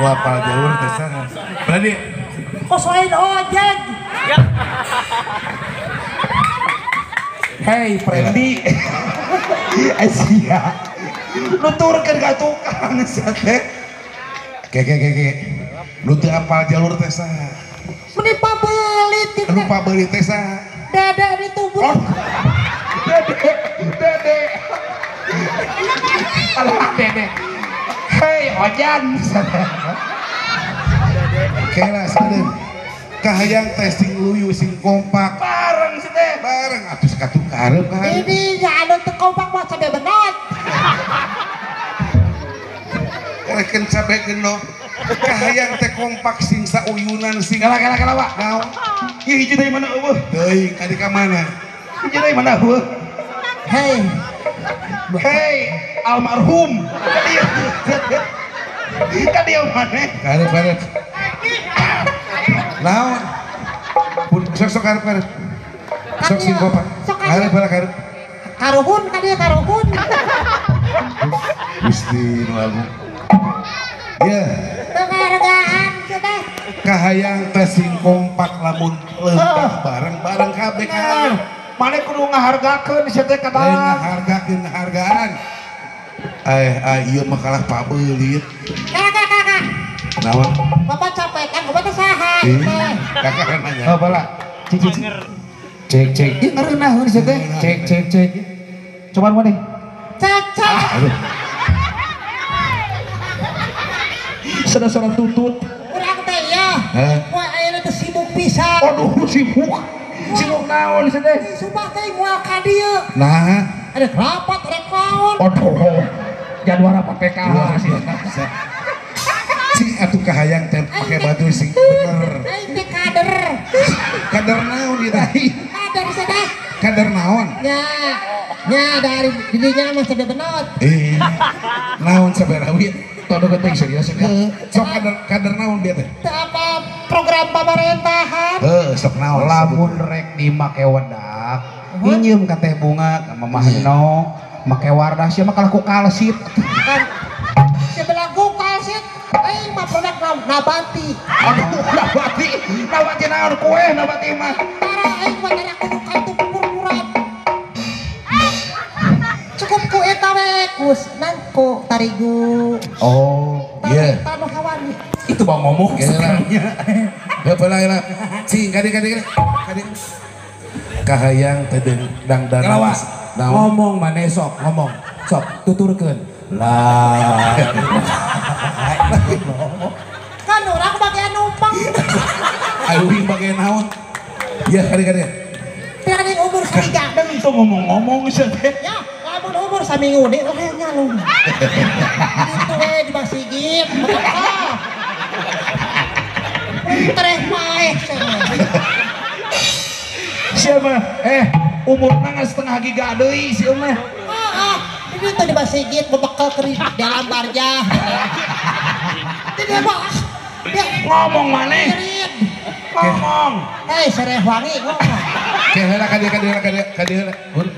Nu apal jalur teh saha? Berarti kos lain ojek. Hey, Freddy. Asia. Nuturkeun ka tukang sia teh. Ke. Nu teu apal jalur teh saha? Meni pabelit. Nu pabelit teh saha? Dede ditubur. Oh. Dede. Alah dede. Hey, Ojan. Kela sadeun. Kahayang teh sing luyu sing kompak. Bareng sih teh. Bareng atuh sakatung karep ka. Ini ya anu teu kompak mah cabe benot. Reken cabe geno. Kahayang teh kompak sing sauyunan sing kala Pak. Naon? Ieu hiji deui mana eueuh? Teuing kadi ka mana? Hiji deui mana eueuh? Hei. Hei, almarhum. Ka dieu maneh? Karep. Naon? Pun sok karep. Sok sing kompak. Karep. Karuhun ka dieu karuhun. Gusti nu agung. Ya. Penghargaan teh. Kahayang teh sing kompak lamun leumpah bareng-bareng kabeh kan. Mane kudu ngahargakeun sia teh ka dalam. Ngahargakeun hargaan. Ieu mah kalah pabelit. Kakak. Naon? Bapak capek kan bapak teh saha teh. Kakak nanya. Oh bala. Cik. Cek. Ieu ngeureunah sia teh. Cek. Coba maneh. Cek. Aduh. Sada-sada tutut. Urang teh ya. Wah ayeuna teh sibuk pisan. Aduh sibuk. Sibuk naon sia teh? Sumpah teh moal ka dieu. Nah, ada rapat rek naon. Aduh. Jadwal rapat PKH sih. Sing atuh kahayang teh pake baju sing bener. Aing teh kader. Kader naon ieu teh? Kader sia teh. Kader naon? Nya. Nya dari didinya mah sampe benot. Naon sabarawi? Todo geuting serius ya. Sok kader naon dia teh? Teu apa program pemerintahan? Heuh, sok naon. Lamun rek dimake wedak, inyeum ka teh bunga ka Mamah Eno, make wardah sia mah kalah ku kalsit. Kan sebelah ku kalsit, aing mah produk nabati. Aduh, nabati. Nabati naon kue nabati mah. Tara aing mah tara kudu kantu purpuran. Cukup ku eta we kus nangko tarigu. Oh, iya. Tanu hawani. Itu bang ngomong sekarangnya. Ya bala ya. Cing kadi. Kahayang teh dangdanan. Ngomong maneh sok, ngomong. Sok tuturkeun. Lah. Kan urang bagian numpang. Aing bagian naon? Ya kadi. Teh umur 3 deui. Itu ngomong-ngomong sia teh. Ya. Lamun umur saminggu deui wah nyalung. Itu we di Masigit. Tereh paeh siapa? Umurna ngan setengah giga deui si mah. Heeh. Ini teh di Masigit bebekal keur dalam barjah. Tidak mah. Ngomong maneh. Ngomong. Sereh wangi ngomong. Ke heula ka dieu.